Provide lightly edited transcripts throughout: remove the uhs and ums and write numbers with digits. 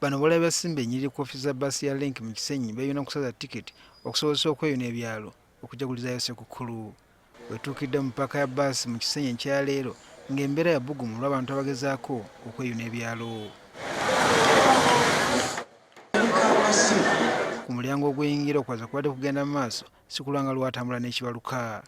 Bano bw'olabye basimba ennyiriri ku ofiisi za bbaasi ya Link mu Kisenyi beeyuna kusaza tikiti okusobozesa okweyuna ebyalo okujagulizaayo Ssekukkulu. Wetuukidde mu paaka ya bbaasi mu Kisenyi enkya ya leero ng'embeera ya bbugumu olw'abantu abagezaako okweyuna ebyalo. Ku mulyango oguyingira okwaza kubadde kugenda mu maaso sikulwa nga lwatambula n'ekibaluka.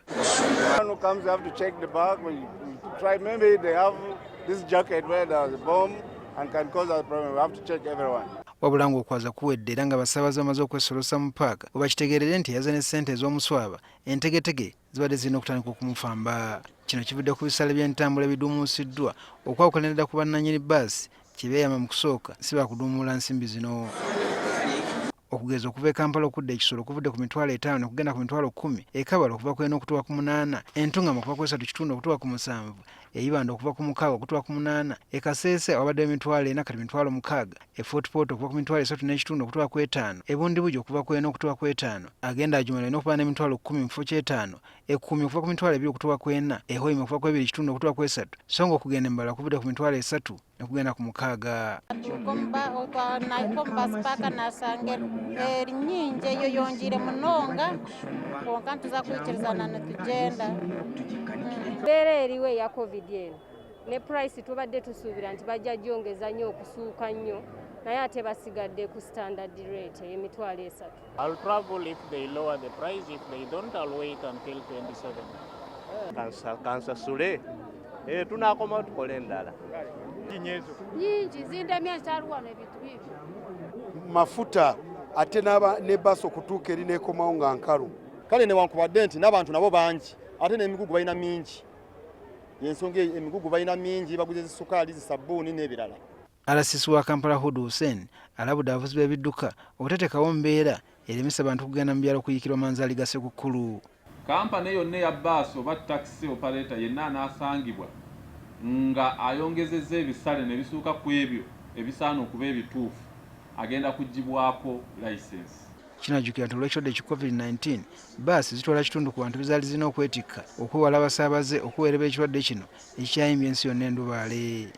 Wabula ng'okwaza kuwedde era nga basaabaze bamaze okwesolosa mu paaka we bakitegeerere nti eyaze ne ssente ez'omuswaba entegetege zibadde zirina okutandika okumufamba. Kino kivudde ku bisale by'entambula ebiduumuusiddwa okwawukanira ddala ku bannannyini bbaasi kye beeyama mu kusooka si baakuduumuula nsimbi zino. Okugeza okuva e Kampala okudda e Kisoro kuvudde ku mitwalo etaano ne kugenda ku mitwalo kkumi, e Kabale okuva ku ena okutuuka ku munaana, e Ntungamo okuva ku esatu kitundu okutuuka ku musanvu, e Ibanda okuva ku mukaaga okutuuka ku munaana, e Kasese awabaddewo emitwalo ena kati mitwalo mukaaga, e Fort Portal okuva ku mitwalo esatu n'ekitundu okutuuka ku etaano, e Bundibugyo okuva ku ena okutuuka ku etaano, agenda Adjumani olina okuba n'emitwalo kkumi mu kifo ky'etaano, e Kumi okuva ku mitwalo ebiri okutuuka ku ena, e Hoima okuva ku ebiri kitundu okutuuka ku esatu, so ng'okugenda e Mbarara kuvudde ku mitwalo esatu ne kugenda ku mukaaga. Nahika omu basi paaka nashanga eri nyingi eyeyongiire munonga kwonka nituza kwikirizana nitugyenda. Embeera eriwo eya covid eno ne price tubadde tusuubira nti bajja gyongeza nnyo okusuuka nnyo naye ate basigadde ku standard rate ey'emitwalo esatu. I'll travel if they lower the price. If they don't, I'll wait until 27. Kansasule eh, tunakomawo tukole endala. Nyingi zindemye nkyali wano ebintu bibyo. Mafuta ate ne bbaasi okutuuka eri n'ekomawo nga nkalu. Kale newankubadde nti n'abantu nabo bangi ate n'emigugu balina mingi, yensonga eyo emigugu balina mingi, baguze zisukaali, zisabbuuni n'ebirala. RCC wa Kampala Hudu Hussein alabudde abavuzi b'ebidduka obutatekawo mbeera eremesa bantu kugenda mu byalo kuyiikirwa manzaali ga Ssekukkulu. Kampani yonna eya bbaasi oba takisi operator yenna anaasangibwa nga ayongezezza ebisale ne bisuuka ku ebyo ebisaana okuba ebituufu agenda kuggyibwako layisinsi. Kinajjukirwa nti olw'ekirwadde ki Covid 19, bbaasi zitwala kitundu ku bantu bezaali zirina okwetikka okwewala abasaabaze okuweereba ekirwadde kino ekikyayimbye ensi yonna endubaale.